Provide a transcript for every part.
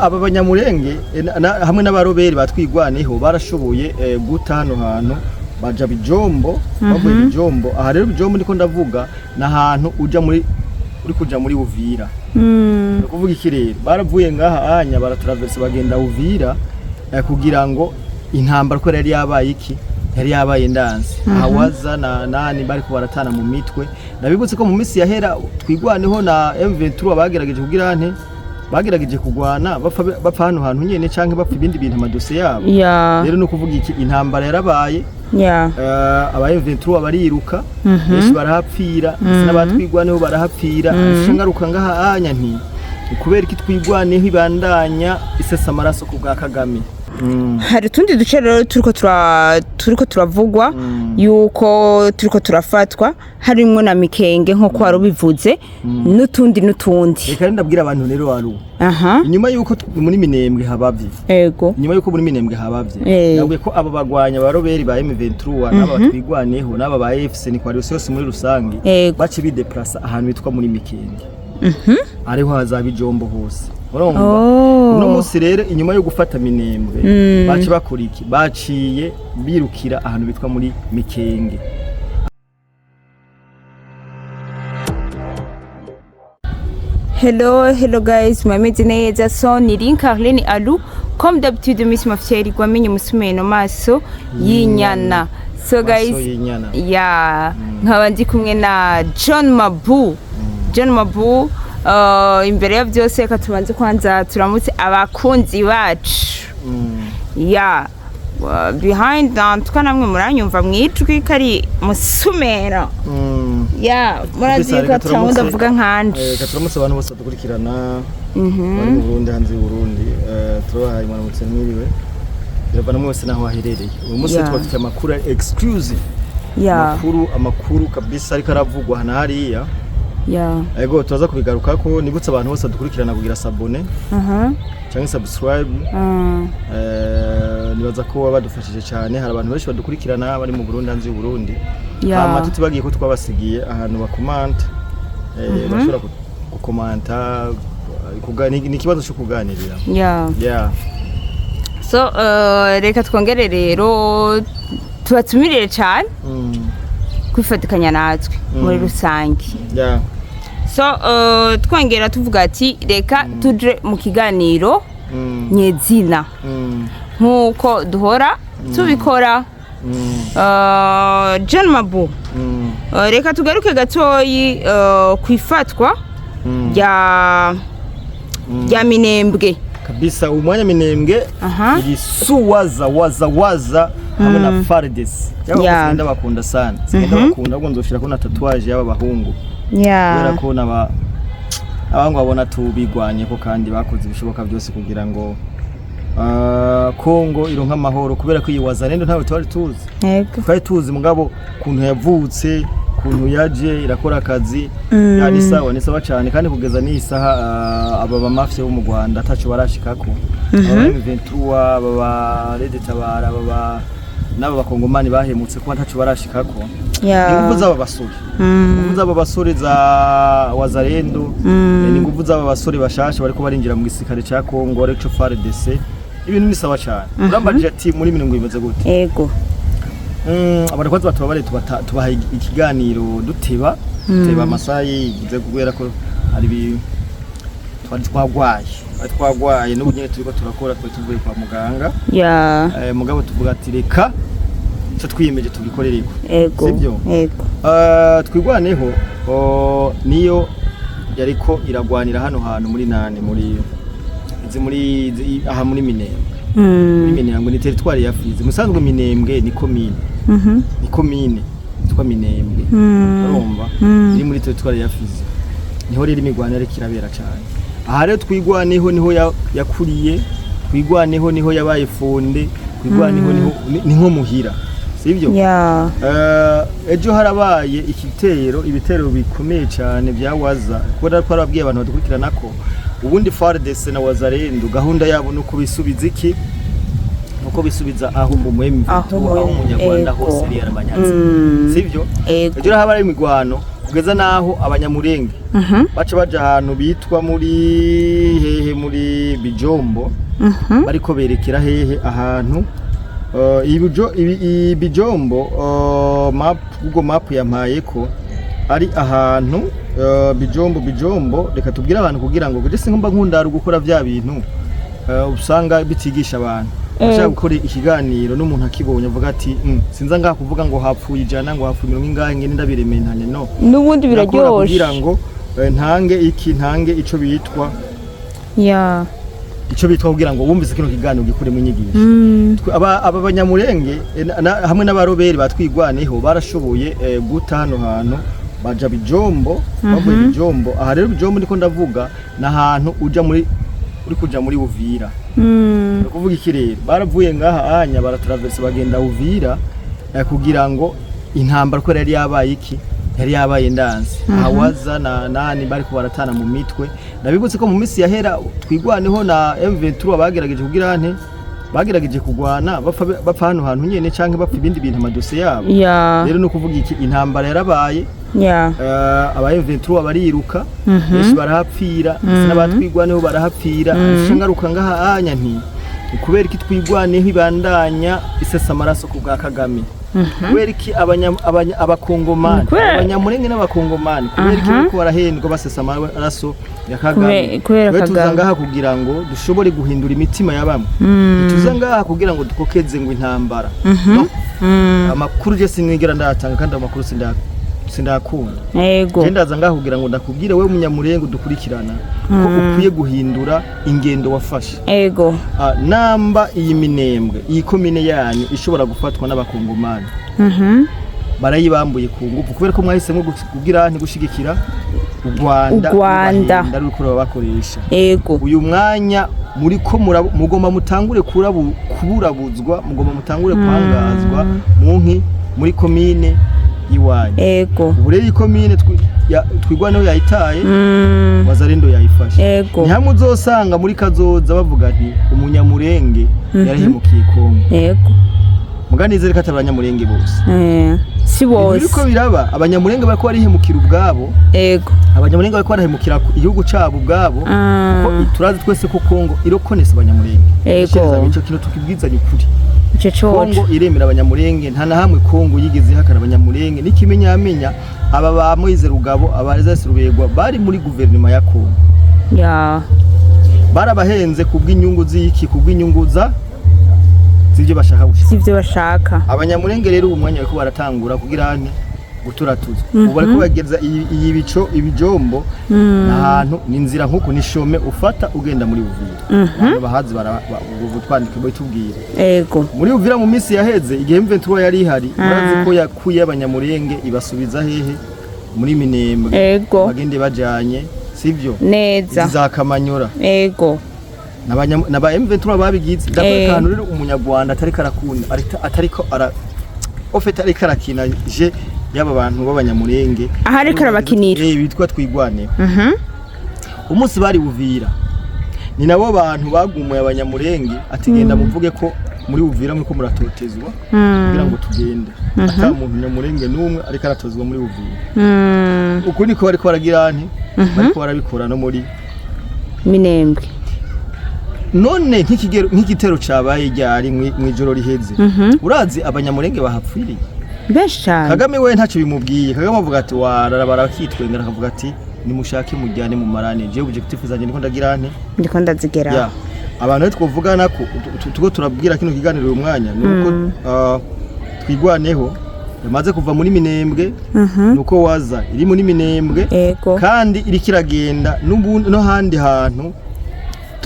Aba Banyamurenge hamwe n'abaroberi batwigwaneho barashoboye guta hano hantu baja Bijombo, bavuye Bijombo. Aha rero Bijombo ndiko ndavuga ni ahantu uja muri uri kuja muri Uvira. Ni ukuvuga iki rero? Baravuye ngaha anya baratraverse bagenda Uvira kugira ngo intambara ko yari yabaye iki, yari yabaye ndanze ahawaza na nani bariko baratana mu mitwe. Ndabibutse ko mu minsi yahera twigwaneho na M23 bagerageje kugira nte, bagerageje kugwana bapfa hano hantu nyene canke bapfa ibindi bintu, amadosiye yabo. Rero ni ukuvuga iki? Intambara yarabaye. Aba M23 bariruka, benshi barahapfira, ndetse n'abatwigwaneho barahapfira. Ngaruka ngaha anya nti ni kubera iki twigwaneho ibandanya isesa amaraso ku bwa Kagame? Hari utundi duce rero turiko turavugwa yuko turiko turafatwa, harimwo na Mikenge nk'uko wari ubivuze, n'utundi n'utundi. Reka rero ndabwira abantu rero waru inyuma yuko muri Minembwe habavye, inyuma yuko muri Minembwe habavye, nabwiye ko abo bagwanya baroberi ba M23 n'aba batwigwaneho n'aba ba AFC ni kwa yose muri rusange, bace bideplasa ahantu bitwa muri Mikenge, ariho hazaba ijombo hose, urumva? Oh. Uno munsi rero inyuma yo gufata Minembwe bace bakora iki? Baciye birukira ahantu bitwa muri Mikenge. Hello, hello guys, mwameze neza? So ni Link Arlene Alu, comme d'habitude Miss Mafyeri gwamenye musumeno maso y'inyana. So guys, Maso y'inyana. Ya, nkaba ndi kumwe na John Mabu. John Mabu, imbere ya byose reka tubanze kwanza turamutse abakunzi bacu. Ya, behind twa namwe muranyumva mwijwi kari musumero. Ya, murazi Kabisa, yuko reka atawundi avuga nkanje. Reka turamutse abantu bose badukurikirana bari mu Burundi, hanze y'u Burundi. Turabahaye mwaramutse, mwiriwe, biravana mwese naho haherereye. Uyu munsi tubafitiye amakuru exclusive, amakuru kabisa ariko aravugwa hano hariya. Ego, turaza kubigarukako. Nibutse abantu bose badukurikirana kugira s'abonner cyangwa subscribe. Nibaza ko baba badufashije cyane. Hari abantu benshi badukurikirana bari mu Burundi, hanze y'u Burundi. Hama tutibagiye ko twabasigiye ahantu bakomanta, bashobora gukomanta, ni ikibazo cyo kuganirira. Yeah. So reka twongere rero tubatumirire cyane kwifatikanya natwe muri rusange. So twongera tuvuga ati reka tuje mu kiganiro nyezina nk'uko duhora tubikora. John Mabu, reka tugaruke gatoyi ku ifatwa rya Minembwe. Kabisa, umwanya Minembwe iri suwaza waza waza hamwe na FARDC. Cyangwa yeah. Bakunda sana, sigenda bakunda, ahubwo nzoshirako na tatouage y'aba bahungu kubera ko naba abahungu babona tubigwanye ko kandi bakoze ibishoboka byose kugira ngo Kongo ironke amahoro, kubera ko iyi wazalendo ntawe twari tuzi. Twari tuzi mugabo kuntu yavutse, kuntu yaje irakora akazi, ya ni sawa, ni sawa cyane. Kandi kugeza n'iyi saha aba bamafye bo mu Rwanda ataco barashikako, aba M23, aba ba Red Tabara, aba ba n'aba bakongomani bahemutse kuba ntaco barashikako. Ingufu z'aba basore, ingufu z'aba basore za wazalendo, ni ingufu z'aba basore bashasha bariko barinjira mu gisirikare ca Kongo arico FARDC. Ibintu ni sawa cyane. Urambajije ati muri Minembwe bimeze gute? Ego. Abantu kwanza batubabare, tubaha ikiganiro duteba duteba amasaha yigize kubera ko hari twari twagwaye n'ubu nyene turiko turakora, twari tuvuye kwa muganga. Mugabo tuvuga ati reka ico twiyemeje tugikorereko. Sibyo? Ego. Twigwaneho niyo yariko iragwanira hano hantu muri nane muri izi muri aha muri Minembwe. Muri Minembwe ni territoire ya Fizi. Musanzwe Minembwe ni commune, ni commune yitwa Minembwe, urumva? Iri muri territoire ya Fizi, niho rero imigwano yariko irabera cyane. Aha rero twigwaneho niho yakuriye, twigwaneho niho yabaye fondée, twigwaneho niho ni nko muhira, sibyo? Ya. Ejo harabaye igitero, ibitero bikomeye cyane bya waza, kubera ko arabwiye abantu badukurikirana ko ubundi FARDC na Wazalendo gahunda yabo nuko bisubiza iki, nuko bisubiza aho mu Aho aho umunyarwanda ego. hose yari yaramanyaze, sivyo? Ego. Ejo habaye imigwano. Kugeza naho Abanyamurenge baca baja ahantu bitwa muri hehe, muri Bijombo, bariko berekera hehe ahantu Bijombo. Map, Google Map yampaye ko ari ahantu Bijombo. Bijombo, reka tubwire abantu kugira ngo je sinkumba nkundara gukora vya bintu usanga bitigisha abantu. Ashaka gukora ikiganiro n'umuntu akibonye avuga ati sinza ngaha kuvuga ngo hapfuye 100, ngo hapfuye mirongo ingahe, ngende ndabiremeye ntanya no." N'ubundi Ndakora biraryoshe. kugira ngo ntange iki, ntange ico bitwa ico bitwa kugira ngo wumvise kino kiganiro gikuremo inyigisho. Aba Banyamurenge hamwe n'abaroberi batwigwaneho barashoboye guta hano hantu baja Bijombo, bavuye Bijombo. Aha rero Bijombo ndiko ndavuga ni ahantu uja muri, uri kuja muri Uvira. Ni ukuvuga iki rero? Baravuye ngaha anya barataraverse bagenda Uvira kugira ngo intambara ko yari yabaye iki, yari yabaye ndanze ahawaza na nani bariko baratana mu mitwe. Ndabibutse ko mu minsi yahera Twigwaneho na M23 bagerageje kugira nte, bagerageje kugwana bapfa, bapfa hano hantu nyene canke bapfa ibindi bintu, amadosiye yabo. Rero ni ukuvuga iki? Intambara yarabaye. Aba M23 bariruka, benshi barahapfira, ndetse n'abatwigwaneho barahapfira. Ngaruka ngaha anya nti kubera iki Twigwaneho ibandanya isesa amaraso ku bwa Kagame? Kubera iki Abakongomani, Abanyamurenge n'Abakongomani, kubera iki bariko barahendwa basesa amaraso ya Kagame? Kubera Twe tuza Kagame. ngaha kugira ngo dushobore guhindura imitima ya bamwe. Tuza ngaha kugira ngo dukokeze ngo intambara no. Amakuru je sinigera ndatanga, kandi amakuru sindakunda. Je ndaza ngaha kugira ngo ndakubwire wewe Munyamurenge udukurikirana ko ukwiye guhindura ingendo wafashe. Namba iyi Minembwe, iyi komine yanyu ishobora gufatwa n'Abakongomani, barayibambuye ku ngufu kubera ko mwahisemo kugira ntigushigikira u Rwanda, U Rwanda. rubahenda, ruriko rurabakoresha. Uyu mwanya muriko mugomba mutangure kuburabuzwa, mugomba mutangure kwangazwa mu nki muri komine iwanyu. Ubu rero iyi komine Twigwaneho yayitaye, Wazalendo yayifashe. Ni hamwe uzosanga muri kazoza bavuga nti Umunyamurenge yarahemukiye Kongo. Muganizere ko atari Abanyamurenge bose. Si Ibintu bose. biriko biraba, Abanyamurenge bariko barihemukira ubwabo. Abanyamurenge bariko barahemukira igihugu cabo ubwabo, kuko turazi twese ko Kongo irokonesa Abanyamurenge. Ishiriza ico kintu tukibwizanye ukuri. Ico coco. Kongo iremera Abanyamurenge, nta na hamwe Kongo yigeze ihakana Abanyamurenge. N'ikimenyamenya, aba ba Moise Rugabo, aba Alexis Rubegwa bari muri guverinoma ya Kongo. Barabahenze kubw'inyungu z'iki? Kubw'inyungu za z'ibyo bashaka gushika. Sivyo bashaka. Abanyamurenge rero ubu mwanya bariko baratangura kugira nte, guturatuzwa. Ubu bariko bageza iyi bico ibijombo n'ahantu ni inzira nkuko ni shome ufata ugenda muri Uvira. Abantu bahazi ubu twandike bitubwire. Muri Uvira mu minsi yaheze igihe M23 yari ihari, murazi ko yakuye Abanyamurenge ibasubiza hehe? Muri Minembwe. Bagende bajanye, sivyo? Neza. Izi za Kamanyora. N'aba M23 babigize. Ndakwereka ahantu rero Umunyarwanda atariko arakunda, atariko ara ofete, ariko arakina je y'aba bantu b'Abanyamurenge. Aha ariko arabakinira. Bitwa Twigwaneho. Umunsi bari Uvira ni nabo bantu bagumuye Abanyamurenge ati genda muvuge ko muri Uvira muriko muratotezwa kugira ngo tugende, ata muntu Nyamurenge n'umwe ariko aratozwa muri Uvira. Uku niko bariko baragira nti bariko barabikora no muri Minembwe. None nk'igitero cabaye ryari mw'ijoro riheze, urazi Abanyamurenge bahapfiriye? Benshi cyane. Kagame we ntacyo bimubwiye. Kagame avuga ati wararabara akitwengera, akavuga ati nimushake mujyane mu marane, jewe objectif zanjye ndiko ndagira nte? Ndiko ndazigera. Ya, abantu rero twovugana ko tuko turabwira kino kiganiro uyu mwanya ni uko Twigwaneho yamaze kuva muri Minembwe, nuko waza iri muri Minembwe kandi iriko iragenda no handi hantu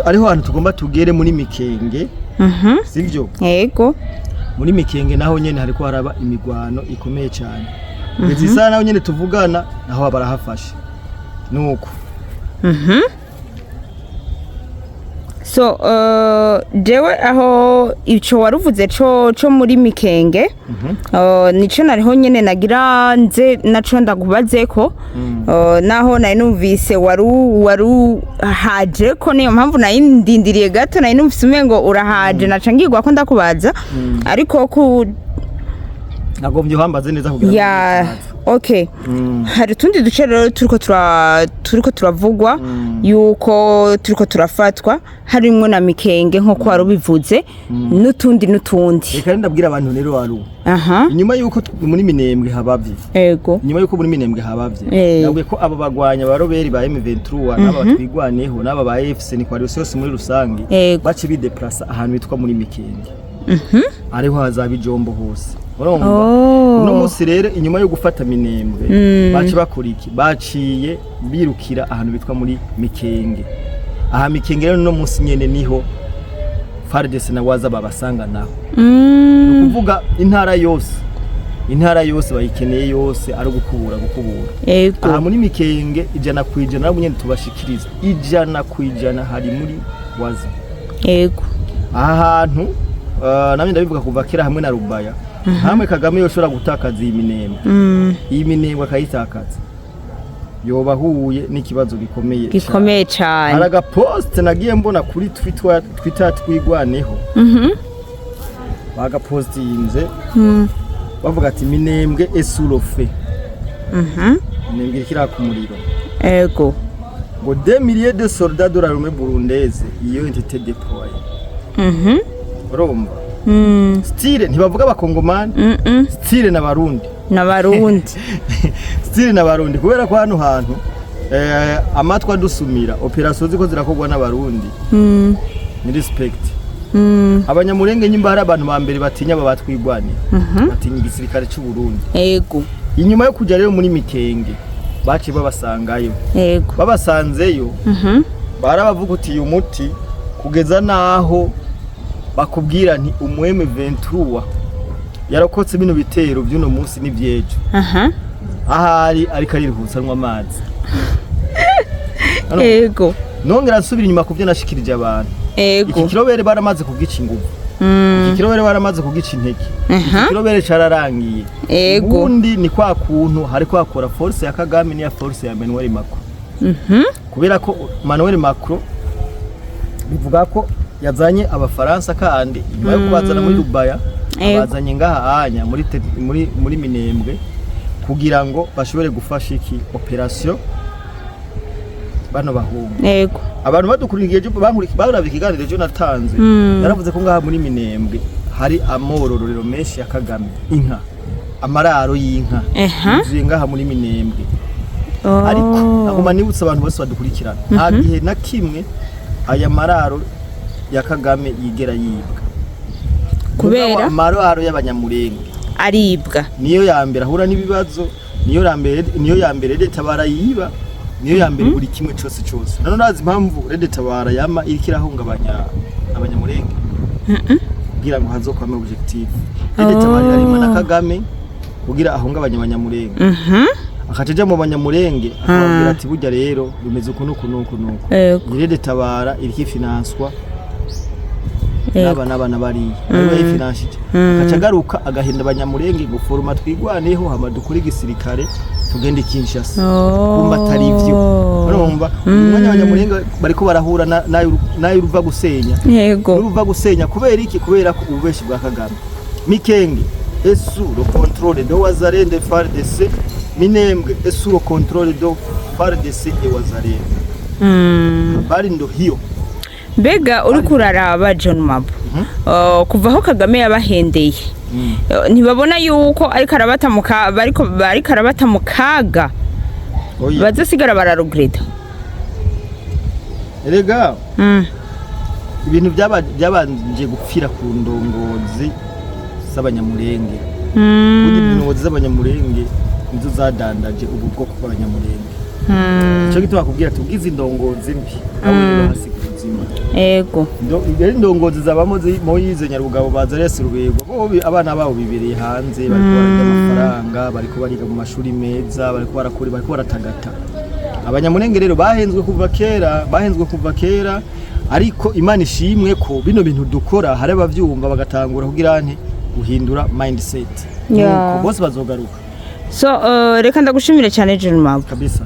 ariho hantu tugomba tugere muri Mikenge, sivyo? Ego. Muri Mikenge naho nyene hariko haraba imigwano ikomeye cyane kugeza isaha, naho nyene tuvugana naho barahafashe nuko. So jewe aho ico waruvuze co muri Mikenge, nico nariho nyene nagira nze naco ndakubazeko. Naho nari numvise waru haje ko niyo mpamvu nari ndindiriye gato, nari numvise umengo urahaje, naca ngirwa ko ndakubaza, ariko ku Nagombye uhambaze neza kugira ngo Ya, okay. Hari utundi duce rero turiko turavugwa yuko turiko turafatwa, harimwo na Mikenge nk'uko wari ubivuze, n'utundi n'utundi. Reka rero ndabwira abantu rero waru inyuma yuko muri Minembwe habavye, inyuma yuko muri Minembwe habavye, nabwiye ko abo bagwanya ba rebelles ba M23 n'aba batwigwaneho n'aba ba AFC ni kwa yose muri rusange, bace bideplasa ahantu bitwa muri Mikenge, ariho hazaba ijombo hose, urumva? Oh. Uno munsi rero, inyuma yo gufata Minembwe, bace bakora iki? Baciye birukira ahantu bitwa muri Mikenge. Aha Mikenge rero, uno munsi nyene niho FARDC na Waza babasanga naho. Kuvuga intara yose, intara yose bayikeneye yose, ari gukubura, gukubura. Aha muri Mikenge, 100% nabo nyene tubashikiriza, 100% hari muri Waza. Aha hantu namwe ndabivuga kuva kera, hamwe na Rubaya, hamwe Kagame yoshobora gutakaza iyi Minembwe, iyi Minembwe akayitakaza, yoba ahuye n'ikibazo gikomeye cane. Gikomeye cyane. Hari agaposte nagiye mbona kuri Twitter, Twitter Twigwaneho, bagapostinze bavuga ati: "Minembwe est sous le feu." Minembwe iriko iraka umuriro. Ngo 2 milliers de soldats de l'armée burundaise y ont été déployés. Urumva? Style ntibavuga abakongomani, style n'abarundi. N'abarundi. Style n'abarundi, kubera ko hano hantu amatwi adusumira, opération ziko zirakorwa n'abarundi. Ni respect. Abanyamurenge nyimba hari abantu ba mbere batinya aba batwigwanira, batinya igisirikare cy'u Burundi. Inyuma yo kuja rero muri Mikenge, baciye babasangayo. Babasanzeyo, barabavugutiye umuti kugeza naho bakubwira nti umu M23 yarokotse bino bitero by'uno munsi n'ivyejo, ahari ariko ariruhutsa anywa amazi. Nongera nsubira inyuma ku byo nashikirije abantu. Iki kirobere baramaze kugica inguvu, iki kirobere baramaze kugica intege, iki kirobere cararangiye. Ubundi ni kwa kuntu hari kwakora force ya Kagame n'iya force ya Emmanuel Macron, kubera ko Emmanuel Macron bivuga ko yazanye abafaransa, kandi inyuma yo kubazana muri Rubaya, abazanye ngaha anya muri Minembwe kugira ngo bashobore gufasha iki opération bano bahungu. Abantu badukuriye ejo, baravye ikiganiro ejo natanze, naravuze ko ngaha muri Minembwe hari amororero menshi ya Kagame, inka, amararo y'inka yuzuye ngaha muri Minembwe. Ariko naguma nibutsa abantu bose badukurikirana, nta gihe na kimwe aya mararo ya Kagame yigera yibwa. Kubera? Mugabo amararo y'abanyamurenge aribwa. Niyo ya mbere ahura n'ibibazo, niyo ya mbere leta barayiba, niyo ya mbere buri kimwe cyose cyose. None urazi impamvu RED Tabara yama iriko irahungabanya abanyamurenge? Kugira ngo hazokwame objectif. RED Tabara irarima na Kagame kugira ahungabanye abanyamurenge, akaca aja mu banyamurenge akababwira ati: "Burya rero bimeze uku nuku nuku nuku." Ni RED Tabara iriko ifinanswa n'aba n'aba n'abariya, aribo yayifinanshije, akaca agaruka agahenda abanyamurenge ngo foruma twigwaneho, hama dukore igisirikare, tugende i Kinshasa. Kumva atari ivyo. Urumva uyu mwanya abanyamurenge bariko barahura n'ayo uruva gusenya, n'uruva gusenya. Kubera iki? Kubera ko ububeshi bwa Kagame. Mikenge est sous le contrôle de Wazalendo, FARDC. Minembwe est sous le contrôle de FARDC et Wazalendo. Bari ndo hiyo. Mbega uriko uraraba, John Mabo, kuva aho Kagame yabahendeye, ntibabona yuko ariko arabata mu bariko bariko arabata mu kaga? Oya. Bazosigara bararugreta. Erega ibintu byabanje gupfira ku ndongozi z'abanyamurenge. Burya indongozi z'abanyamurenge nizo zadandaje ubu bwoko bw'abanyamurenge. Icyo gituma bakubwira ati ubwize indongozi mbi, abo rero bahasiga ubuzima. Rero indongozi zabamo Moyize Nyarugabo, Bazaresi Rubego, bo abana babo bibereye hanze, bariko bararya amafaranga, bariko bariga mu mashuri meza, bariko barakora, bariko baratagata. Abanyamurenge rero bahenzwe kuva kera, bahenzwe kuva kera. Ariko Imana ishimwe ko bino bintu dukora hari abavyumva bagatangura kugira nte guhindura mindset. Nuko bose bazogaruka. So reka ndagushimire cyane, John Mabo. Kabisa.